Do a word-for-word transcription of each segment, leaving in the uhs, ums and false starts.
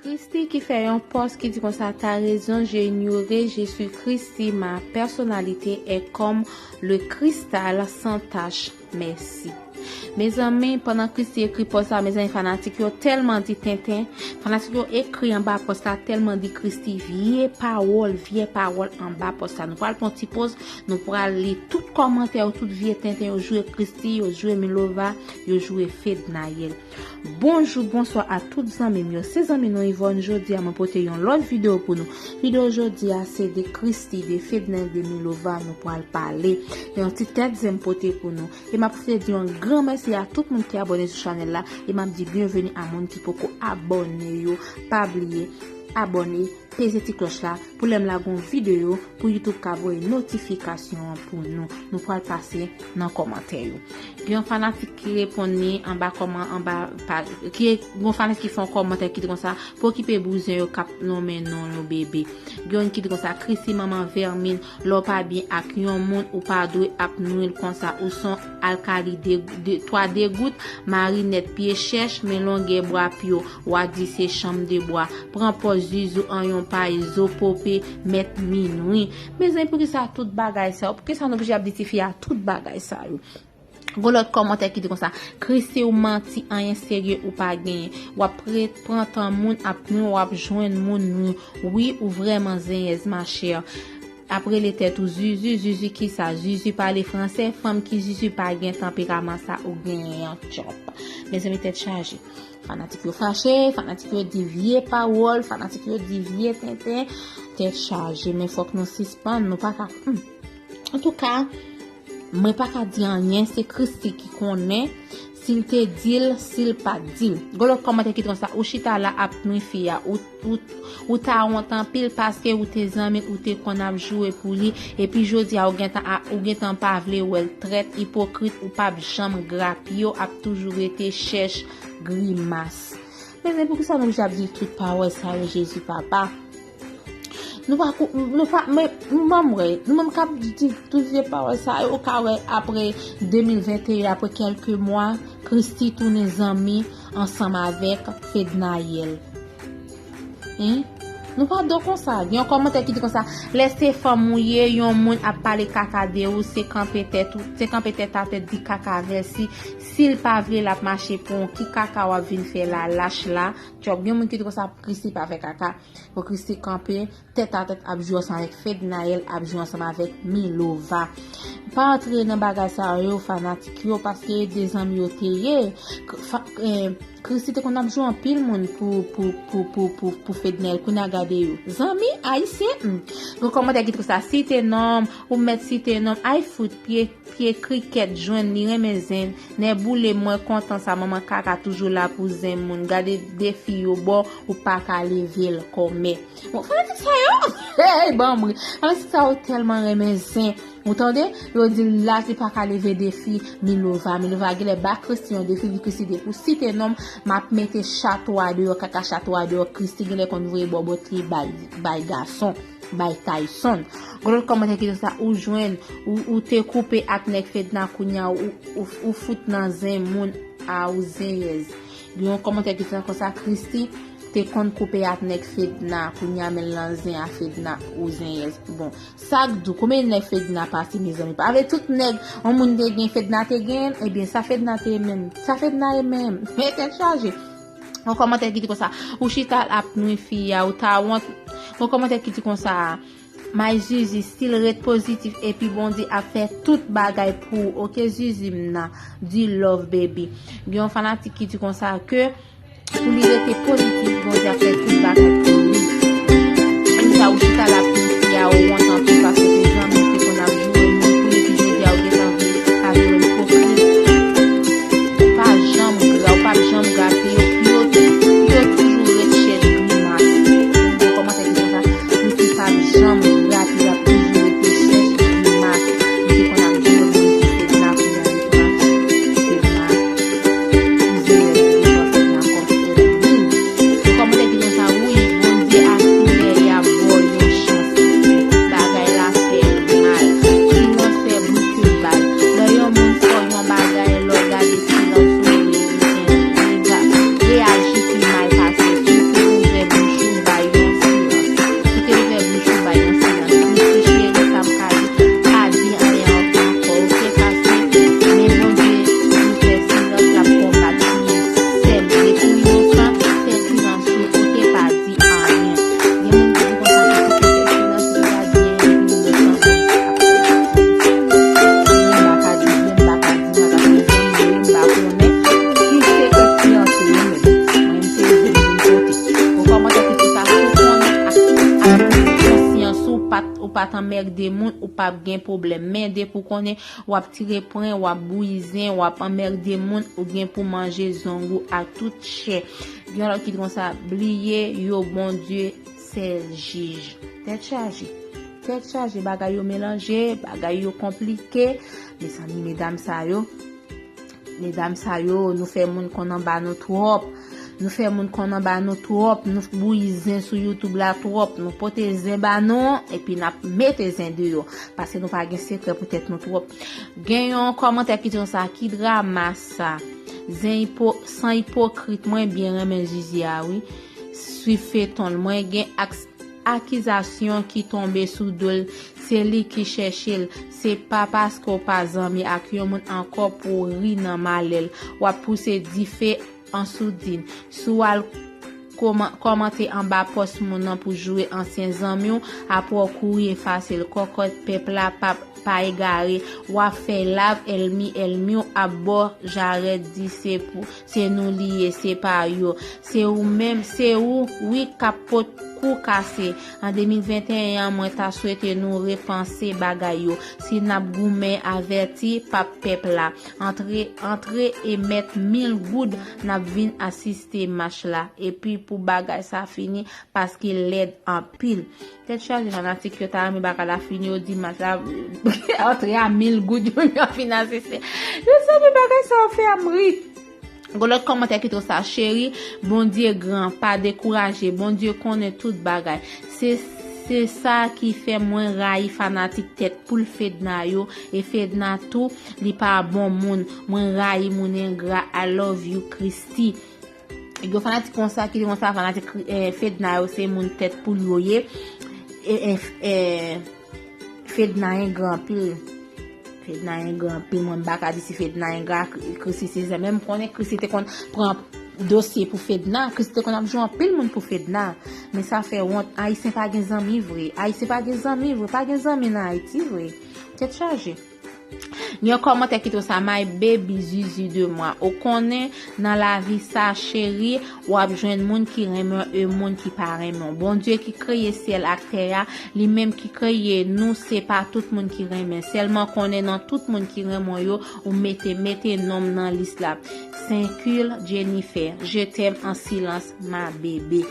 Christie ki fè yon pòs ki di konsa: T'as raison, j'ignorais, je suis Christie, ma personnalité est comme le cristal sans tache, merci. Mezanmi, pandan Christie ekri pòs la, mezanmi, fanatik yo tèlman di tenten, fanatik yo ekri anba pòs la tèlman di Christie vye pawòl, vye pawòl anba pòs la. Nou pral pran ti poz, nou pral li tout kòmantè yo, tout vye tenten yo jwe Christie, yo jwe Milova, yo jwe Fednaelle. Bonjou, bonswa a tout zanmi m yo. Se zanmi nou Yvonne, jodi a mwen pote yon lòt videyo pou nou. Videyo jodi a se de Christie, de Fednaelle, de Milova nou pral pale. Yon ti tèt zen m pote pou nou. E m ap pwofite di yon gran mèsi a tout moun ki abòne sou chanèl la. E m ap di byenveni a moun ki poko abòne yo. Pa bliye abòne, peze ti klòch la pou lè m lage yon videyo pou YouTube ka voye notifikasyon an pou nou. Nou pral pase nan kòmantè yo. Gen yon fanatik ki reponn li anba kòman, anba pa, ki, gen yon fanatik ki fè yon kòmantè ki di konsa: pa okipe bouzen yo k ap nonmen non yo, bebe. Gen youn ki di konsa: Christie manman vèmin, lè w pa byen ak yon moun, ou pa dwe ap nwi l konsa, ou se yon alkali de, de, twa degout, marinèt pye chèch, men longè bwa pye w, w a di se chanm de bwa. Pran pòz zuzu an yon pay, zo pope, mèt minwi. Mezanmi, poukisa tout bagay sa yo? Poukisa nou oblije ap di tifi a tout bagay sa yo? Gon lòt kòmantè ki di konsa: Christie, ou manti, anyen serye ou pa genyen. W ap ret pran tan moun ap nwi, w ap jwenn moun nwi. Wi, ou vrèman zenyèz, ma chère. Ap rele tèt ou Zuzu, Zuzu kisa? Zuzu pale fransè, fanm ki Zuzu pa gen tanperaman sa ou genyen an, tchòp. Mezanmi, tèt chaje. Fanatik yo fache, fanatik yo di vye pawòl, fanatik yo di vye tenten, tèt chaje. Men fòk nou sispann, nou pa ka, hmm. Antouka, mwen pa ka di anyen, se Christie ki konnen si l te di l, si l pa t di l. Gon lòt kòmantè ki di konsa: ou chita la ap nwi fi a, ou, ou, ou ta wont anpil paske ou te zanmi l, ou te konn ap joure pou li, epi jodi a ou gentan, a, ou gentan pa vle wè l, trèt, ipokrit, ou p ap janm grapiye, w ap toujou rete chèch grimas. Mezanmi, poukisa nou oblije ap di tout pawòl sa yo, Jezi papa? Nou pa kou-, nou pa, men, nou ban m wè, nou menm k ap di tout vye pawòl sa yo, ou ka wè apre de mil venteyen, apre kèlke mwa, Christie tounen zanmi ansanm avèk Fednaelle. Hein? Nou pa do konsa. Gen yon kòmantè ki di konsa: lè se fanm ou ye, yon moun ap pale kaka de ou, se kanpe tèt ou, se kanpe tèt atè di kaka avè l. Si, si l pa vle, l ap mache pou w. Ki kaka w ap vin fè la, lach la? Tchòp, gen moun ki di konsa pou Christie pa fè kaka. Pou Christie kanpe tèt a tèt ap jwe ansanm avèk Fednaelle, ap jwe ansanm avèk Milova. Pa antre nan bagay sa yo, fanatik yo, paske de zanmi yo te ye. K-, fa-, eh, Christie te konn ap jwe anpil moun pou, pou, pou, pou, pou, pou Fednaelle. Kounye a gade yo. Zanmi ayisyen, hmm. Gon kòmantè ki di konsa: site non m, ou mèt site non m. Ay fout, pye, pye krikèt jwenn li renmen zen. Nèboule, mwen kontan sa, manman kaka toujou la pou zen moun. Gade defi yo ba w, ou pa ka leve l kòmè. Bon, fanatik sa yo, hey, ban m ri. Fanatik sa yo tèlman renmen zen. Ou tande? Yo di l laj li pa ka leve defi Milova. Milova genlè ba Christie yon defi, di Christie depi w site non m, m ap mete chato a deyò, kaka chato a deyò. Christie genlè konn voye bòbòt li bay, bay gason, bay Tyson. Gon lòt kòmantè ki di sa: ou jwenn, ou, ou te koupe ak nèg Fedna, kounye a ou, ou, ou fout nan zen moun a, ou zenyèz. Gen yon kòmantè ki di konsa: Christie te konn koupe ak nèg Fedna, kounye a men l nan zen a Fedna, ou zenyèz. Bon, sa k di w, konbyen nèg Fedna pase, mezanmi? Pa vle tout nèg yon moun te gen, Fedna te gen, ebyen sa Fedna te ye menm? Sa Fedna ye menm? Men tèt chaje. Yon kòmantè ki di konsa: ou chita l ap nwi fi a, ou ta wont. Yon kòmantè ki di konsa: may Zuzu, still ret pozitif, epi Bondye ap fè tout bagay pou ou, oke Zuzu m nan, du love, baby. Gen yon fanatik ki di konsa ke pou li rete pozitif, Bondye ap fè tout bagay pou li. Pou sa, ou chita la pou fi a, ou wont anpil paske se zanmi w te konn ap joure moun pou li, epi jodi a ou gentan vle pa joure l, ipokrit. Ou pa janm gra, ou p ap janm grapiye, yo, yo, yo toujou ret chèch grimas. Gen kòmantè ki konsa: misye p ap janm grapiye, l ap toujou rete chèch grimas. Misye konn ap joure moun pou Fedna, kounye a li konn ap Fedna. Pou zenyèz, li panse l nan kòm ènmi. pa t anmède moun, ou p ap gen pwoblèm. Men depi w konnen w ap tire pwen, w ap bouyi zen, w ap anmède moun, ou gen pou manje zong ou ak tout chè. Gen lòt ki di konsa, bliye yo, Bondye sèl jij. Tèt chaje. Tèt chaje, bagay yo melanje, bagay yo konplike. Mezanmi, medam sa yo, medam sa yo, nou fè moun konn anba nou twòp. Nou fè moun konn anba nou twòp. Nou bouyi zen sou YouTube la twòp. Nou pote zen ba nou, epi n ap mete zen deyò. Paske nou pa gen sekrè pou tèt nou twòp. Gen yon kòmantè ki di konsa, ki drama sa? Zen ipo, san ipokrit, mwen byen renmen Zuzu a, wi. Swiv feton l. Mwen gen ak akizasyon ki tonbe sou do l, se li ki chèche l. Se pa paske w pa zanmi ak yon moun ankò pou w ri nan malè l. W ap pouse dife an soudin. Si w al kòman-, kòmante anba pòs moun nan pou joure ansyen zanmi w, apre w kouri efase l. Kòkòt pèp la p ap pa egare. W ap fè lav èlmi èlmi w ap bò jarèt di se pou, se nou li ye, se pa yo. Se ou menm, se ou, wi, k ap pot kou kase. An de mil venteyen an, mwen ta swete nou repanse bagay yo. Si n ap goumen, avèti pap pèp la. Antre, antre e mèt mil goud, n ap vin asiste mach la. Epi pou bagay sa fini, paske lèd anpil. Tèt chaje, fanatik yo ta renmen bagay la fini, yo di mach la antre a mil goud, yo menm yo fin asiste. Yo sanble bagay sa yo fè a m ri. Gon lòt kòmantè ki tou sa, cheri, Bondye gran, pa dekouraje, Bondye konnen tout bagay. Se, se sa ki fè mwen rayi fanatik tèt poul Fedna yo, e Fedna tou, li pa bon moun. Mwen rayi moun engra, I love you, Christy. Gen fanatik konsa ki te konsa, fanatik eh, Fedna yo se moun tèt poul yo ye. E, e, e, Fedna engra anpil. Fedna engra anpil, mwen m pa ka di si Fedna engra, Christy se zen. Men m konnen Christy te konn pran dosye pou Fedna, Christy te konn ap jwe anpil moun pou Fedna. Men sa fè wont, Ayisyen pa gen zanmi vre. Ayisyen pa gen zanmi vre, pa gen zanmi nan Ayiti vre. Tèt chaje. Gen yon kòmantè ki tou sa, my baby Zuzu de moi. Ou konnen nan lavi sa, cheri, w ap jwenn moun ki renmen w e moun ki pa renmen w. Bondye ki kreye syèl ak tè a, li menm ki kreye nou, se pa tout moun ki renmen. Sèlman konnen nan tout moun ki renmen w yo, ou mete, mete non m nan lis la. Senkil Jennifer, je t'aime en silence, ma bébé.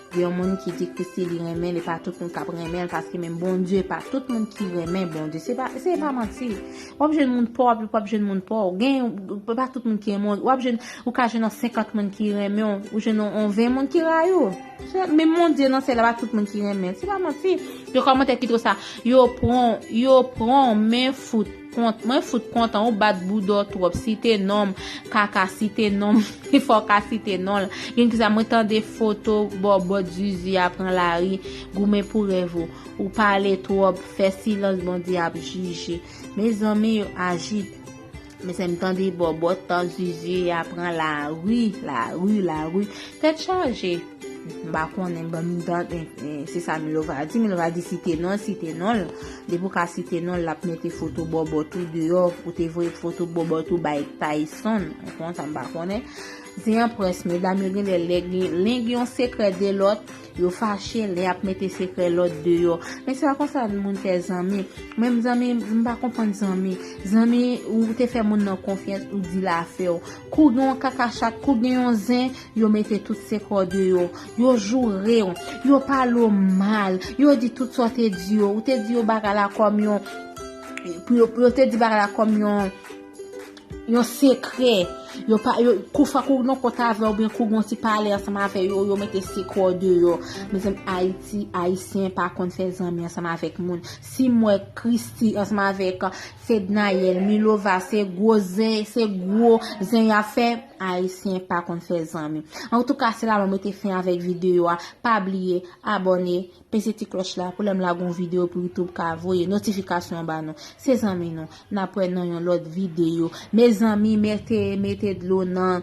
Gen yon moun ki di Christy li renmen l, e pa tout moun k ap renmen l, paske menm Bondye, pa tout moun ki renmen Bondye. Se pa, se pa manti. W ap jwenn moun pa w, w ap jwenn moun pa w. Gen, pa tout moun ki renmen w. W ap jwenn, ou ka jwenn yon senkant moun ki renmen w, ou jwenn yon, yon ven moun ki rayi w. Se, menm Bondye nan syèl la, pa tout moun ki renmen l. Se pa manti. Yo kòmantè ki tou sa. Yo pran, yo pran, men fout. Kont, mwen fout kontan, ou bat bouda w twòp, site non m, kaka, site non m, fò w ka site non l. Gen ki sa, mwen tande foto bòbòt Zuzu a pran lari, goumen pou rèv ou. Ou pale twòp, fè silans, Bondye ap jije. Mezanmi, yo aji. Mezanmi, tande bòbòt tan Zuzu a pran lari, lari, lari. Tèt chaje. M pa konnen, ban m tande, eh, se sa Milova di. Milova di site non l, site non l. Depi w ka site non l, l ap mete foto bòbòt ou deyò, ou te voye foto bòbòt ou bay Tyson. Ou konn sa, m pa konnen. Zen an près, medam yo genlè lè gen, len gen yon sekrè de lòt, yo fache, len ap mete sekrè lòt deyò. Men se pa konsa moun fè zanmi. Menm zanmi, m pa konprann zanmi. Zanmi, ou te fè moun nan konfyans, ou di l afè w. Kou gen yon kaka chat, kou gen yon zen, yo mete tout sekrè w deyò. Yo joure w. Yo pale w mal. Yo di tout sa w te di yo. Ou te di yo bagay la kòm yon, pou yo, yo te di bagay la kòm yon, yon sekrè. Yo pa, yo, kou fè kou nan kont avè w, oubyen kou gen yon ti pale ansanm avè yo, yo mete sekrè w deyò. Mezanmi, Ayiti, Ayisyen pa konn fè zanmi ansanm avèk moun. Si m wè Christy ansanm avèk Fednaelle, Milova, se gwo zen, se gwo zen y ap fè, Ayisyen pa konn fè zanmi. Antouka, se la mwen mete fen avèk videyo a. Pa bliye, abòne, peze ti klòch la pou lè m lage yon videyo pou YouTube ka voye notifikasyon ba nou. Se zanmi nou, n ap wè nan yon lòt videyo. Mezanmi, mete, mete dlo nan,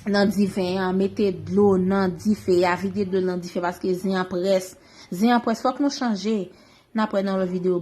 nan diven an, mete dlo nan dife a, vide dlo nan dife paske zen an près. Zen an près, fòk nou chanje. N ap wè nan lòt videyo.